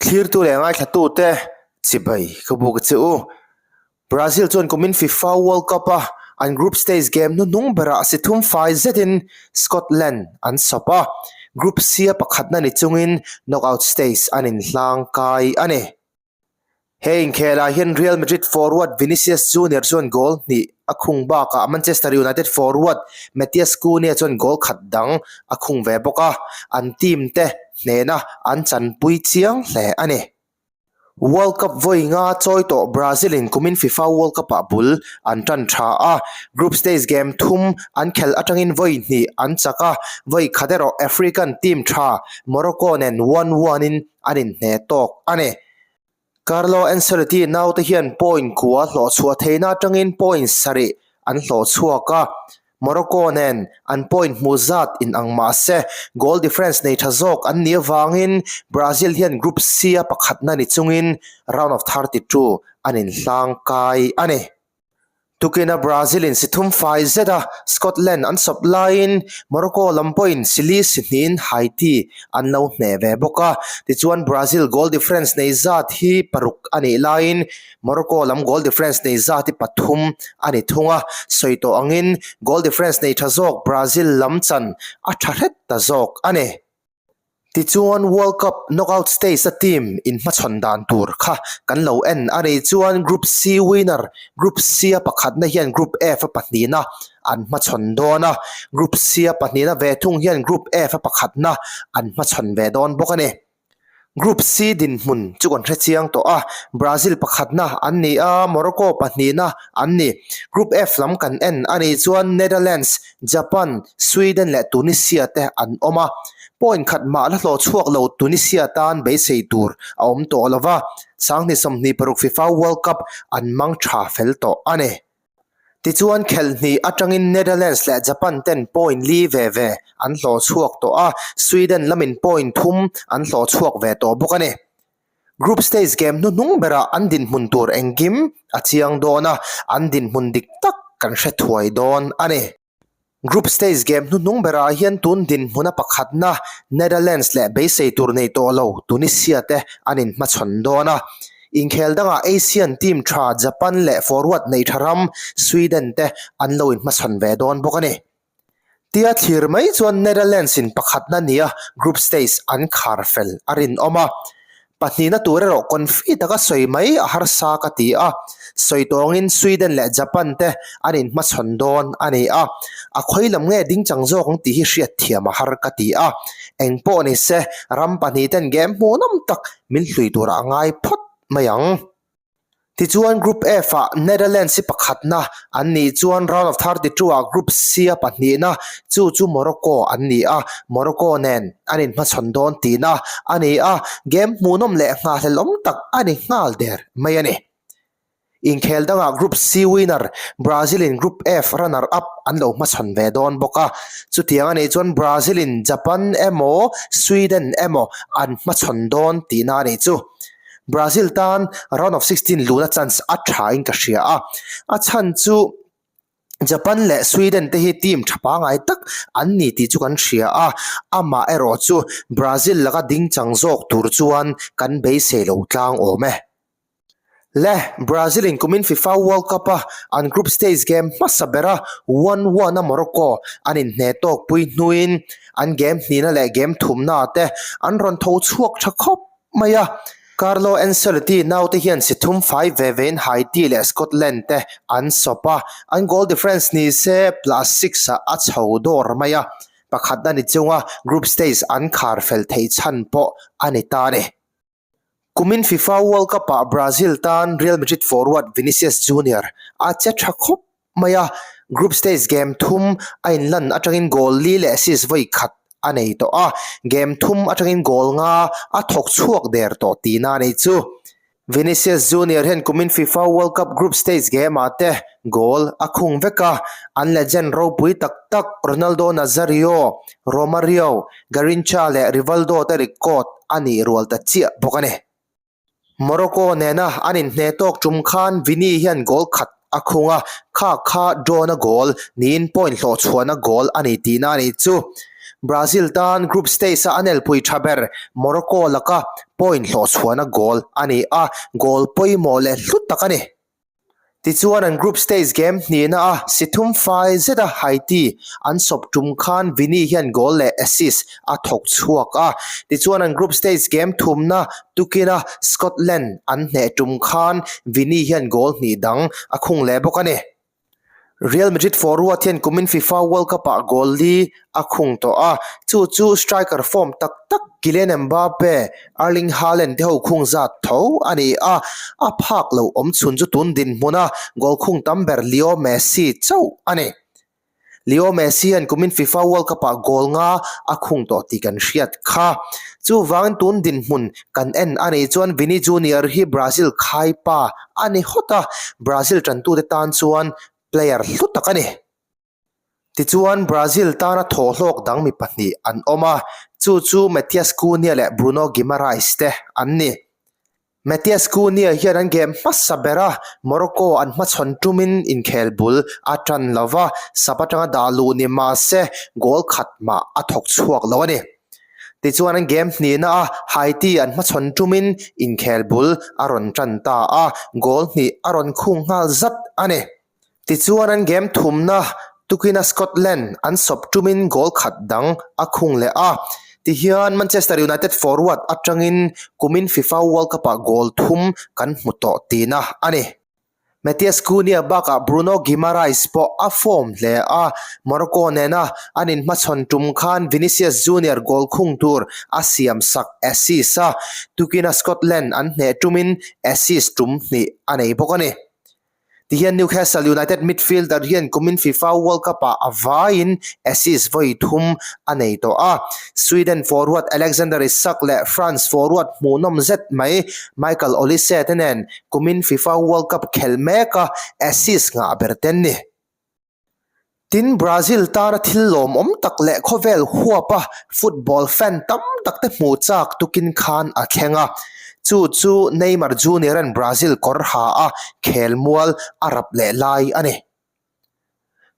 Thlirtu leh ngaithlatute chibai ka buk a che u. Brazil chuan kumin FIFA World Cup-a an group stage game hnuhnung berah si thum fai zetin Scotland an sawp a, Group C-a pakhatna ni chungin knockout stage an inhlang kai a ni. He inkhelah hian Real Madrid forward Vinicius Junior chuan goal hnih a khung bakah Manchester United forward Matheus Cunha chuan goal khat dang a khung ve bawk a, an team te hnena an chanpui chiang hle a ni. World Cup vawi nga chawi tawh Brazil in kumin FIFA World Cup ah bul an tan tha a, group stage game thum an khelh atangin vawi hnih an chak a, vawi khat erawh African team tha Morocco nen 1-1 in an inhne tawk a ni. Carlo Ancelotti naute hian point kua hlawh chhuah theihna atangin point sarih an hlawh chhuak a, Morocco nen an point hmuh zat inang mah se goal difference nei tha zawk an nih avangin Brazil hian Group C-a pakhatna ni chungin round of 32 an inhlang kai a ni. Tukina Brazil-in si thum fai zet a Scotland an sawp laiin Morocco lam pawhin si li si hnihin Haiti an lo hneh ve bawk a. Tichuan Brazil goal difference nei zat hi paruk a nih laiin Morocco lam goal difference nei zat hi pathum a ni thung a. Sawi tawh angin goal difference nei tha zawk Brazil lam chan a tha hret ta zawk a ni. Tichuan World Cup knockout stage a team inhmachhawn dan tur kha kan lo en a ni chuan Group C winner Group C a pakhatna hian Group F a pahnihna an hmachhawn dawn a, Group C a pahnihna ve thung hian Group F a pakhatna an hmachhawn ve dawn bawk a ni. Group C dinhmun chu kan hre chiang tawh a, Brazil pakhatna an ni a, Morocco pahnihna an ni. Group F lam kan en a nih chuan Netherlands, Japan, Sweden leh Tunisia te an awm a, point khat mah la hlawh chhuak lo Tunisia tan beisei tur a awm tawh lo va, 2026 FIFA World Cup an mang tha fel tawh a ni. Tichuan khelhnih atangin Netherlands leh Japan ten point li ve ve an hlawh chhuak tawh a, Sweden lamin point thum an hlawh chhuak ve tawh bawk a ni. Group stage game hnuhnung berah an dinhmun tur engkim a chiang dawn a, an dinhmun dik tak kan hre thuai dawn a ni. Group stage game hnuhnung berah hian tun dinhmuna pakhatna Netherlands leh beisei tur nei tawh lo Tunisia te an inhmachhawn dawn a. Inkhel dangah Asian team tha Japan leh forward nei tha ram Sweden te an lo inhmachhawn ve dawn bawk a ni. Tia thlir mai chuan Netherlands in pakhatna nia group stage an khar fel a rinawm a, pahnihna tur erawh confi taka sawi mai a harsa ka ti a, sawi tawngin Sweden leh Japan te an inhmachhawn dawn a ni a, a khawi lam nge ding chang zawk ang tih hi hriatthiam a har ka ti a, engpawh ni se ram pahnih ten game hmuhnawm tak min hlui turah a ngai phawt mai ang. Tichuan Group F-ah Netherlands hi pakhatna an nih chuan round of 32 ah Group C-a pahnihna chu chu Morocco an ni a, Morocco nen an inhmachhawn dawn tihna a ni a, game hmuhnawm leh nghahhlelawm tak a ni nghal der mai a ni. Inkhel dangah Group C winner Brazil-in Group F runner-up an lo hmachhawn ve dawn bawk a, chutiang a nih chuan Brazil-in Japan emaw Sweden emaw an hmachhawn dawn tihna a nih chu. Brazil tan round of 16 luhna chance a tha in ka hria a, a chhan chu Japan leh Sweden te hi team tha pangai tak an ni tih chu kan hria a, amah erawh chu Brazil laka ding chang zawk tur chuan kan beisei lo tlang awm e. Le, Brazil in kumin FIFA World Cup a an group stage game hmasa bera 1-1 a Morocco an inhne tawk pui hnuin an game hnihna leh game thumna te an rawn tho chhuak tha khawp mai a, Carlo Ancelotti naute hian si thum fai ve vein Haiti leh Scotland te an sawp a, an goal difference ni se plus six ah a chho dawr mai a, pakhatna ni chunga group stage an khar fel theih chhan pawh a ni ta a ni. Kumin FIFA World Cup ah Brazil tan Real Madrid forward Vinicius Junior a che tha khawp mai a, group stage game thum a inlan atangin goal li leh assist vawi khat a nei tawh a, game thum atangin goal nga a thawk chhuak der tawh tihna a nei chu. Vinicius Junior hian kumin FIFA World Cup group stage game ah te goal a khung vek a, an legend ropui tak tak Ronaldo Nazario, Romario, Garrincha leh Rivaldo te record a nih rual ta chiah bawk a ni. Morocco nena an inhne tawk tum khan Vini hian goal khat a khung a, kha kha draw-na goal niin point hlawhchhuahna goal a ni tihna a nih chu. Brazil tan group stage-a an elpui tha ber Morocco laka point hlawhchhuahna goal a ni a, goal pawimawh leh hlu tak a ni. Tichuan an group stage game hnihna a si thum fai zeta Haiti an sawp tum khan Vini hian goal leh assist a thawk chhuak a. Tichuan an group stage game thumna tukina Scotland an hneh tum khan Vini hian goal hnih dang a khung leh bawk a ni. Real Madrid forward hian kumin FIFA World Cup-ah goal li a khung tawh a, chu chu striker form tak tak Kylian Mbappe, Erling Haaland te ho khung zat tho a ni a, a phak lo awm chhun chu tun dinhmuna goal khung tam ber Leo Messi chauh a ni. Leo Messi hian kumin FIFA World Cup-ah goal nga a khung tawh tih kan hriat kha. Chuvangin tun dinhmun kan en a nih chuan Vini Junior hi Brazil khaipa a ni hawt a, Brazil tantute tan chuan player hlu tak a ni. Tichuan, Brazil tana thawhhlawk dang mi pahnih an awm a, chu chu Matheus Cunha leh Bruno Guimaraes te an ni. Matheus Cunha hian an game hmasa ber a, Morocco an hmachhawn tumin inkhel bul a tan lo va, sap atanga dah luh ni mah se goal khat mah a thawk chhuak lo a ni. Tichuan an game hnihna a Haiti an hmachhawn tumin inkhel bul a rawn tan ta a, goal hnih a rawn khung nghal zat a ni. Tichuan an game thumna tukina Scotland an sawp tumin goal khat dang a khung leh a. Tihian Manchester United forward atangin kumin FIFA World Cup ah goal thum kan hmu tawh tihna a ni. Matheus Cunha bakah Bruno Guimaraes pawh a form hle a, Morocco nena an inhmachhawn tum khan Vinicius Junior goal khung tur a siam sak assist a, tukina Scotland an hneh tumin assist tum hnih a nei bawk a ni. Tihian Newcastle United midfielder hian kumin FIFA World Cup-ah a vaiin assist vawi thum a nei tawh a, Sweden forward Alexander Isak leh France forward hmuhnawm zet mai Michael Olise te nen Kumin FIFA World Cup khel meka assist ngah ber ten ni. Tin, Brazil tana thil lawmawm tak leh khawvel huapa football fan tam tak te hmuh chak tukin khan a thleng a. Chu chu Neymar Junior-a'n Brazil kawr ha a khel mual a rap leh lai a ni.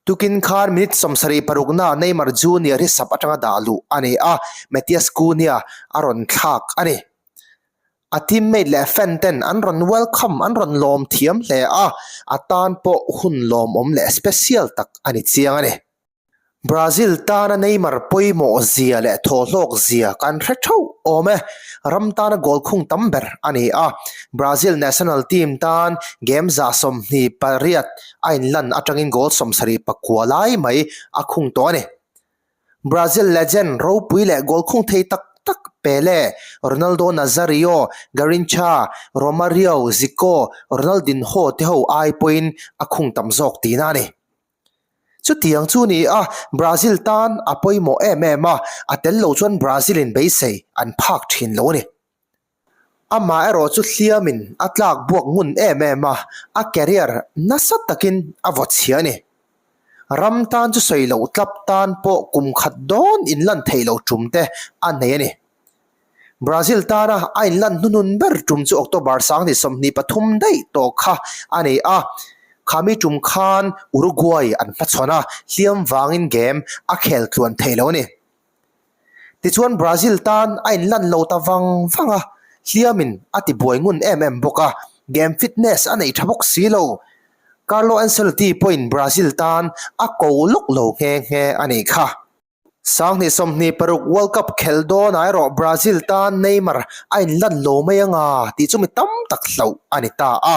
Tukin khan minute 76 na Neymar Junior hi sap atanga dah luh a ni a, Matheus Cunha a rawn thlak a ni. A teammate leh fan ten an rawn welcome, an rawn lawm thiam hle a, a tan pawh hun lawmawm leh special tak a ni chiang a ni. Brazil tana Neymar pawimawh zia leh thawhlawk zia kan hre theuh awm e. Ram tana goal khung tam ber a ni a, Brazil national team tan game 28 a inlan atangin goal 74 lai mai a khung tawh a ni. Brazil legend ropui leh goal khung thei tak tak Pele, Ronaldo Nazario, Garrincha, Romario, Zico, Ronaldinho te ho ai pawhin a khung tam zawk tihna a ni. Chutiang chu ni a, Brazil tan a pawimawh em em a, a tel lo chuan Brazil in beisei an phak thin lo a ni. Amah erawh chu hliamin a tlak buak ngun em em a, a career nasa takin a vaw chhia a ni. Ram tan chu sawi loh tlap tan pawh kum khat dawn inlan theih loh tum te a nei a ni. Brazil tana a inlan hnuhnun ber tum chu October 23 daih tawh kha a ni a, khami tum khan Uruguay an hmachhawn a, hliam vangin game a khel tluan thei lo a ni. Tichuan Brazil tan a inlan lo ta vang vang a, hliamin a ti buai ngun em em bawk a, game fitness a nei tha bawk si lo. Carlo Ancelotti pawhin Brazil tan a ko lawk lo nghe nghe a nih kha. 2026 World Cup khel dawnah erawh Brazil tan Neymar a inlan lo mai anga tih chu mi tam tak hlauh a ni ta a.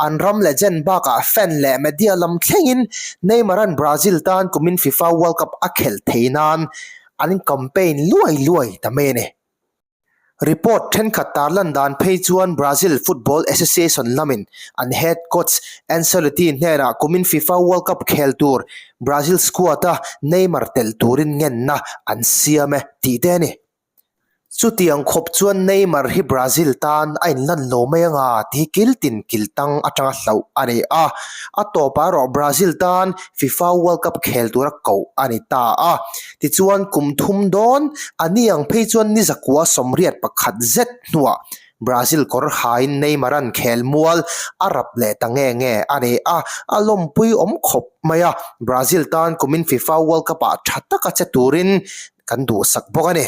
An ram legend bakah fan leh media lam thlengin Neymar-a'n Brazil tan kumin FIFA World Cup a khelh thei nan an campaign luai luai ta mai a ni. Report thenkhat tarlan dan phei chuan Brazil Football Association lamin an head coach Ancelotti hnenah kumin FIFA World Cup khel tur Brazil squad-a Neymar telh turin ngenna an siam e tih te a ni. Chutiang khawp chuan Neymar hi Brazil tan a inlan lo mai anga tih kil tin kil tang atanga hlauh a ni a, a tawpah erawh Brazil tan FIFA World Cup khel tura koh a ni ta a. Tichuan kum thum dawn a ni ang phei chuan ni zakua 81 zet hnuah Brazil kawr hain Neymar-a'n khel mual a rap leh ta nge nge a ni a, a lawmpui awm khawp mai a, Brazil tan kumin FIFA World Cup-ah tha taka che turin. kan duhsak bawk a ni.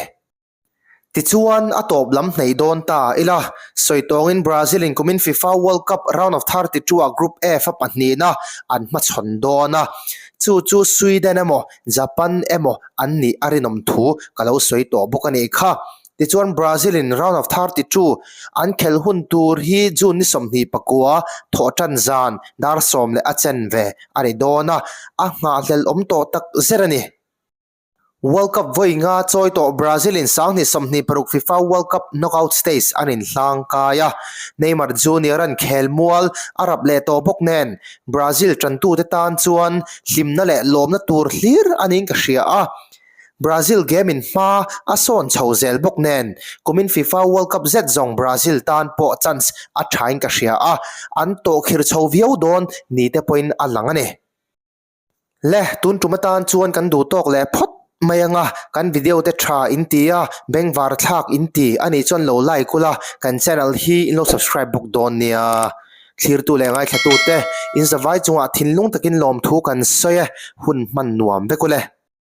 Tichuan, a tawp lam hnaih dawn ta ila, sawi tawngin Brazil-in kumin FIFA World Cup round of 32-ah Group F-a pahnihna an hmachhawn dawn a, chu chu Sweden emaw Japan emaw an nih a rinawm thu ka lo sawi tawh bawk a nih kha. Tichuan, Brazil-in round of 32 an khelh hun tur hi June ni 24 thawh tan zan dar 10 leh a chen ve a ni dawn a, a nghahhlelh awm tawh tak zet a ni. World Cup vawi nga chawi tawh Brazil-in 2026 FIFA World Cup knockout stage an inhlang kai a, Neymar Junior-a'n khelmual a rap leh tawh bawk nen Brazil tantute tan chuan hlimna leh lawmna tur hlir a niin ka hria a. Brazil game-in hma a sawn chho zel bawk nen kumin FIFA World Cup zet zawng Brazil tan pawh chance a thain ka hria a, an tawhkhir chho viau dawn ni te pawhin a lang a ni. Le, tun tum atan chuan kan duh tawk leh phawt mai anga, kan video te tha in ti a, bengvar thlak in ti a nih chuan lo like ula, kan channel hi in lo subscribe bawk dawn nia. Thlirtu leh ngaithlatute, in zavai chungah thinlung takin lawmthu kan sawi e, hun hman nuam vek ule.